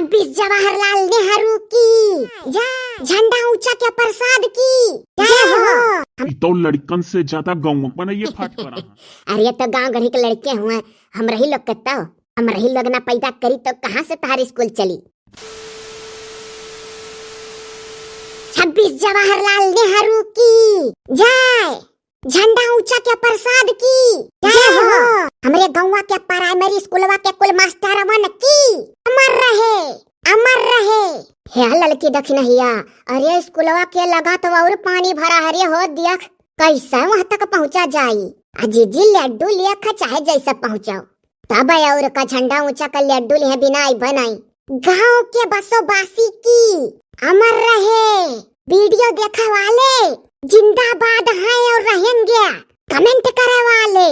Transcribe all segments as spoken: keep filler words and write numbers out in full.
छब्बीस जवाहरलाल नेहरू की जय। झंडा ऊंचा के प्रसाद की जय हो। ई तो लड़कन से ज्यादा गाँव में ये फाट पड़ा है। अरे तो गाँव गढ़ी के लड़के हुए, हमरही लोग के तो, हमरही लोग ना पैदा करी तो कहाँ से तहार स्कूल चली? छब्बीस जवाहरलाल नेहरू की जय। झंडा ऊंचा के प्रसाद की जय हो। हमरे गौवा के प्राइमरी स्कूलवा के कुल मास्टरवन की अमर रहे, अमर रहे। हे ललकी दखिनहिया, अरे स्कूलवा के लगा तो और पानी भरा है रे हो, देख कैसे वहां तक पहुंचा जाई। आ जीजी लड्डू लिया खा चाहे जैसे पहुंचाओ, तब और का झंडा ऊंचा का लड्डू लिहे बिना आई बनाई। गांव के बसोबासी की अमर रहे। वीडियो देखे वाले जिंदाबाद हैं और रहेंगे। कमेंट करे वाले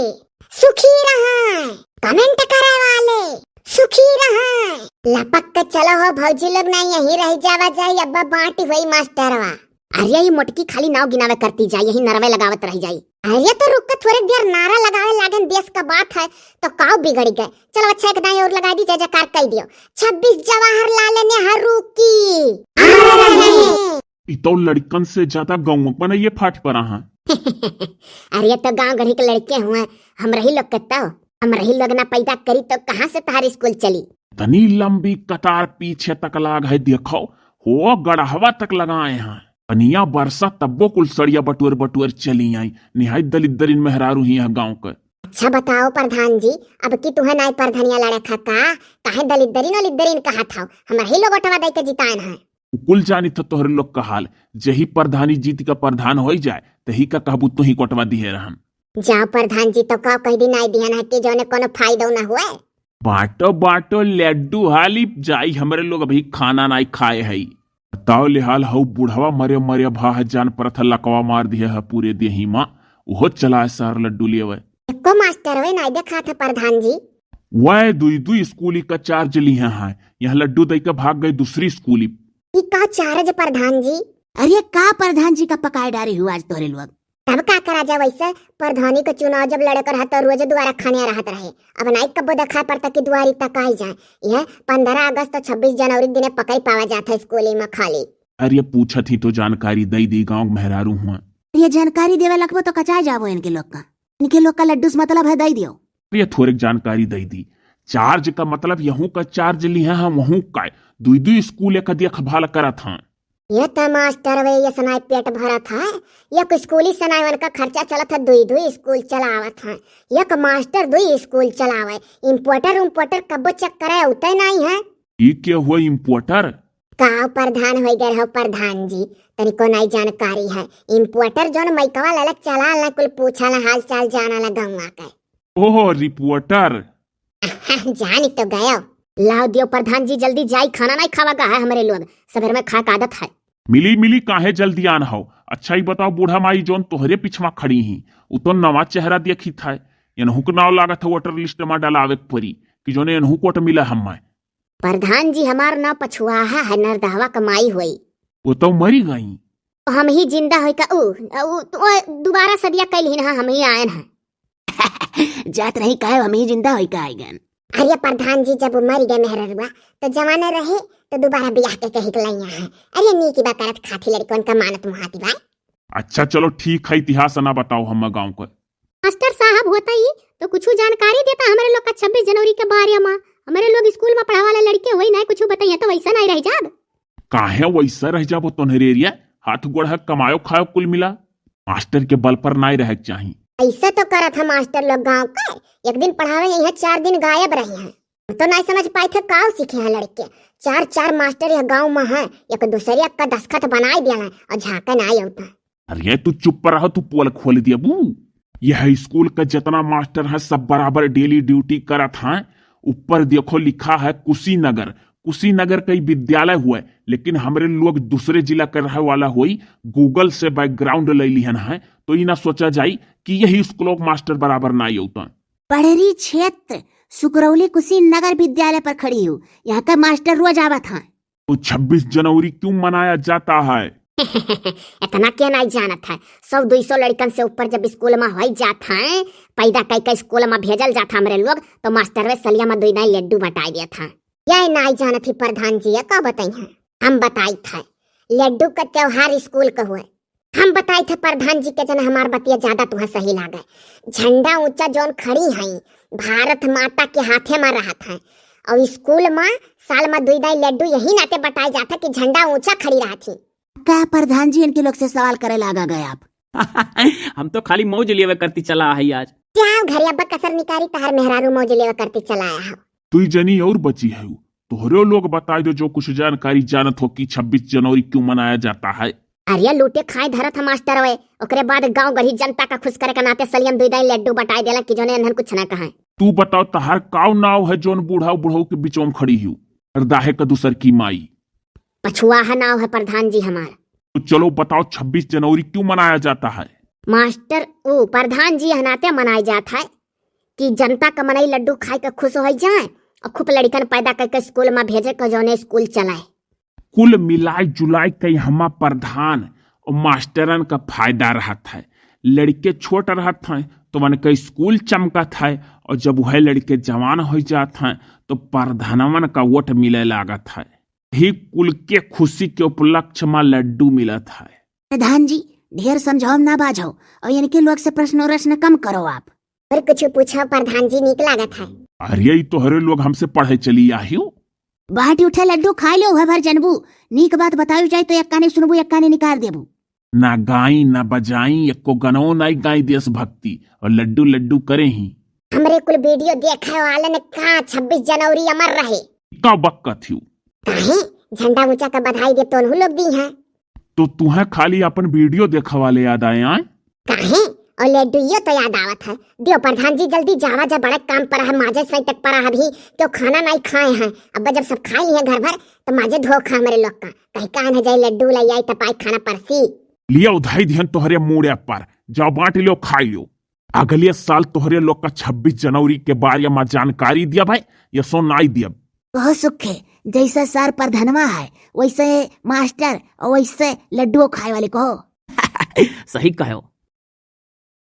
सुखी रहें। कमेंट करे वाले सुखी रहें। लपक के चलो हो भौजी लोग, ना यहीं रह जावा जाई, अब्बा बांटी हुई मास्टरवा। अरे ई मोटकी खाली नाव गिनावे करती जाई, यही नरवे लगावत रह जाई। अरे तो रुक के थोड़े देर नारा लगावे लागन, देश का बात है तो काव बिगड़ गए। चलो अच्छा एक दाई और लगा दी, जय जयकार कह दियो। छब्बीस जवाहरलाल नेहरू की। ई तो लड़कन से ज्यादा गाँव में ये फाट पड़ा है। अरे तो गाँव गढ़ी के लड़के हुए, हमरही लोग के तो, हमरही लोग ना पैदा करी तो कहाँ से तहार स्कूल चली? इतनी लंबी कतार पीछे तक लाग है, देखो हो गड़हवा तक लगाए हैं। पनिया बरसा तब्बो कुल सड़िया बटुअर बटुअर चली आई। निहायत दलिद्दरिन मेहरारू ही है गाँव के। अच्छा बताओ प्रधान जी, अब की तुहे नाई प्रधानिया लड़े खा का? काहे दलिद्दरिन ओलिद्दरिन कहा था? हमरही लोग ओटवा दे के जितायन है। उ कुल जानी था तोहरे लोग का हाल। जही प्रधानी जीत का प्रधान होई जाए, तही का कहबू तुही कोटवा दिहे रहन। जाओ प्रधान जी, तो का कह दी नाई दिहन है कि जौने कोनो फायदा ना हुए। बाटो बाटो लड्डू हाली जाई, हमरे लोग अभी खाना नाई खाए हई। बताओ ले हाल, हऊ बुढ़वा मरे मरे भा है, जान परत है लकवा मार दिहे है पूरे देही मा, उहो चलाए सार लड्डू लेवे। एको मास्टर वे नाई देखा था प्रधान जी। वह दुई दुई स्कूली का चार्ज लिहे हैं, यहाँ लड्डू दई के भाग गए दूसरी स्कूली। ई का चार्ज प्रधान जी? अरे का प्रधान जी का पकाए डारे हुआ आज तोहरे लोग। तब का करा जाए, वैसे प्रधानी के चुनाव जब लड़े कर है तो रोज दुआरा खाने रहत रहे। अब नाई कब्बो देखा पड़ता कि दुआरी तक आई जाए। यह पन्द्रह अगस्त तो छब्बीस जनवरी के दिने पकड़ पावा जाता है स्कूली में खाली। अरे पूछत ही तो जानकारी दई दी, गाँव के मेहरारू हुआ। ये जानकारी देवे लगबो तो कचाए जाबो इनके लोग का। इनके लोग का लड्डू से मतलब है, दई दियो। अरे थोड़े जानकारी दई दी। चार्ज का मतलब यहूँ का चार्ज लिहे हैं, वहूँ का। दुई दुई स्कूल एक देखभाल करत हैं। ये तो मास्टर वे, ये सनाई पेट भरत है। एक स्कूली सनाई उनका खर्चा चलत है, दुई दुई स्कूल चलावत हैं। एक मास्टर दुई स्कूल चलावे। इम्पोर्टर उम्पोर्टर कब्बो चेक करे उते नाई है। ई के हुआ इम्पोर्टर? का प्रधान होई गए हो प्रधान जी, तनिको नाई जानकारी है। इम्पोर्टर जौन माइकवा लेले चला ला, कुल पूछा ला, हाल चाल जाना ला गौवा के। ओहो, रिपोर्टर। जानी तो गयो। लाओ दियो प्रधान जी, जल्दी जाई, खाना नाई खावा गा है हमरे लोग, सबेर में खाए का आदत है। मिली मिली काहे जल्दी आन हो। अच्छा ई बताओ बूढ़ा माई जौन तोहरे पिछवा खड़ी ही, उ तो नवा चेहरा देखी था, एनहू के नाव लागत है वोटर लिस्ट में डालावे के परी कि जौने एनहू कोट मिला हमें। प्रधान जी हमार नाव पछुआहा है, नरदहवा क माई होई। वो तो मरी गई। हम ही जिंदा होई का उ, उ, उ दोबारा सदिया कैल ही ना, हम ही आयन है। जात रही काहे, हम ही जिंदा होई का आइगन। अरे प्रधान जी जब उ मरी गए मेहररुआ तो जवाने रहे तो दोबारा बियाह के कही के लैया है। अरे नीकी बा करत खाती लड़कन का मानत मुहाती बा। अच्छा चलो ठीक है, इतिहास ना बताओ हम गाँव का। मास्टर साहब होता ही तो कुछ जानकारी देता हमरे लोग का छब्बीस जनवरी के बारे में। हमरे लोग स्कूल में पढ़ावा वाला लड़के होई ना, कुछ बताइए तो वैसा नहीं रह जाब। काहे वैसा रह जाबो तोहरे एरिया? हाथ गोड़ है, कमायो खायो कुल मिला। मास्टर के बल पर नाई रहे के चाही। ऐसा तो करत है मास्टर लोग गाँव का, एक दिन पढ़ावे यहाँ चार दिन गायब रहे हैं। हम तो नाई समझ पाए थे काव सीखे हैं लड़के। चार चार मास्टर यह गाँव में हैं, एक दूसरे का दस्खत बनाई दिया और झाँके नाई होता। अरे तू चुप रहो, तू पोल खोल दिया बू। यह स्कूल का जितना मास्टर है सब बराबर डेली ड्यूटी करत हैं। ऊपर देखो लिखा है कुशीनगर। कुशीनगर का ही विद्यालय हुआ है, लेकिन हमरे लोग दूसरे जिला के रहे वाला होई, Google से बैकग्राउंड ले लिहन है, तो ई ना सोचा जाई कि यही स्कूल के मास्टर बराबर ना होता। पड़री क्षेत्र सुकरौली कुशीनगर विद्यालय पर खड़ी हूँ, यहाँ का मास्टर रोज आवत हैं। तो छब्बीस जनवरी क्यों मनाया जाता है? इतना क्या नहीं जानत है? सौ दुई सौ लड़कन से ऊपर जब स्कूल में होई जात हैं, पैदा कई के स्कूल में भेजल जात है हमरे लोग, तो मास्टर वे सलिया में दुई दाई लड्डू बटाई देत हैं। क्या नाई जानत ही प्रधान जी, का बताई है? हम बताइत है, लड्डू का त्योहार स्कूल का हुए। हम बताइत है प्रधान जी के, जन हमार बतिया ज्यादा तुहा सही लागे। झंडा ऊंचा जौन खड़ी है, भारत माता के हाथे में रहत है, और स्कूल में साल में दुई दाई लड्डू यही नाते बटाए जात है कि झंडा ऊंचा खड़ी रहत ही। का प्रधान जी, इनके लोग से सवाल करे लागा गए आप? हम तो खाली मौज लेवे करती चला है आज। क्या घरे अब्बा कसर निकारी, तहर मेहरारू मौज लेवे करती चला आया हो। दुई जनी और बची है, तोहरे लोग बताई दो जो कुछ जानकारी जानत हो कि छब्बीस जनवरी क्यों मनाया जाता है। अरे लूटे खाए धरत है मास्टर ओए, ओकरे बाद गांव गढ़ी जनता का खुश करे के नाते सलियम दुई दाई लड्डू बटाए देला कि जौने एनहन कुछ ना कहे। तू बताओ, तहार काव नाव है जौन बूढ़ा बुढ़ऊ के बिचवा में खड़ी हूँ? रदाहे का दूसर की माई। पछुआहा नाव है प्रधान जी हमार। तो चलो बताओ, छब्बीस जनवरी क्यों मनाया जाता है? मास्टर, ऊ प्रधान जी हनाते मनाए जात है कि जनता का मनई लड्डू खाए के खुश हो जाए और खूब लड़िकन पैदा करके स्कूल में भेजे के, जौने स्कूल चलाए। कुल मिलाए जुलाए के हमा प्रधान और मास्टरन का फायदा रहत है। लड़के छोट रहत हैं तो उनके स्कूल चमकत है, और जब वह लड़के जवान हो जात हैं तो प्रधानवन का वोट मिले लागत है। ही कुल के खुशी के उपलक्ष्य में लड्डू मिलत है। प्रधान जी, ढेर समझाओ ना बाझो, और इनके लोग से प्रश्न प्रश्न कम करो आप। और कुछ पूछो प्रधान जी, नीक लागत है। अरे, ई तोहरे लोग हमसे पढ़े चली आहियो। बाटी उठे लड्डू खाए लो, है भर जनबू। नीक बात बतायु जाए तो एक काने सुनबू, एक काने निकार देबू। ना गाई, ना बजाई, एको गनवो नाई गाई देशभक्ति, और लड्डू लड्डू करे ही। हमरे कुल वीडियो देखे वालन का छब्बीस जनवरी अमर रहे। का बक्कत हियो? काहे? झंडा ऊंचा का बधाई दे तो उन्हू लोग दी हैं। तो तुहें खाली अपन वीडियो देखे वाले याद आए आए? काहे? और लड्डू यो तो याद आवत है। दियो प्रधान जी, जल्दी जावा जा, बड़ा काम पर है, माजे सही तक पर है अभी, क्यों खाना नहीं खाए हैं। अब जब सब खाए लिए घर भर, तो माजे धो खा हमरे लोग का। कहीं कान है जाए लड्डू लाई आई, तपाई खाना परसी। लियो धई दिहन तोहरे मूड़े पर, जाओ बांट लियो, खाई लियो। अगले साल तोहरे लोग का छब्बीस जनवरी के बारे में जानकारी दिया भाई, ये सो नाई दिया। बहुत सुख है, जैसे सर प्रधनवा है, वैसे मास्टर और वैसे लड्डू खाए वाले को। सही कहो,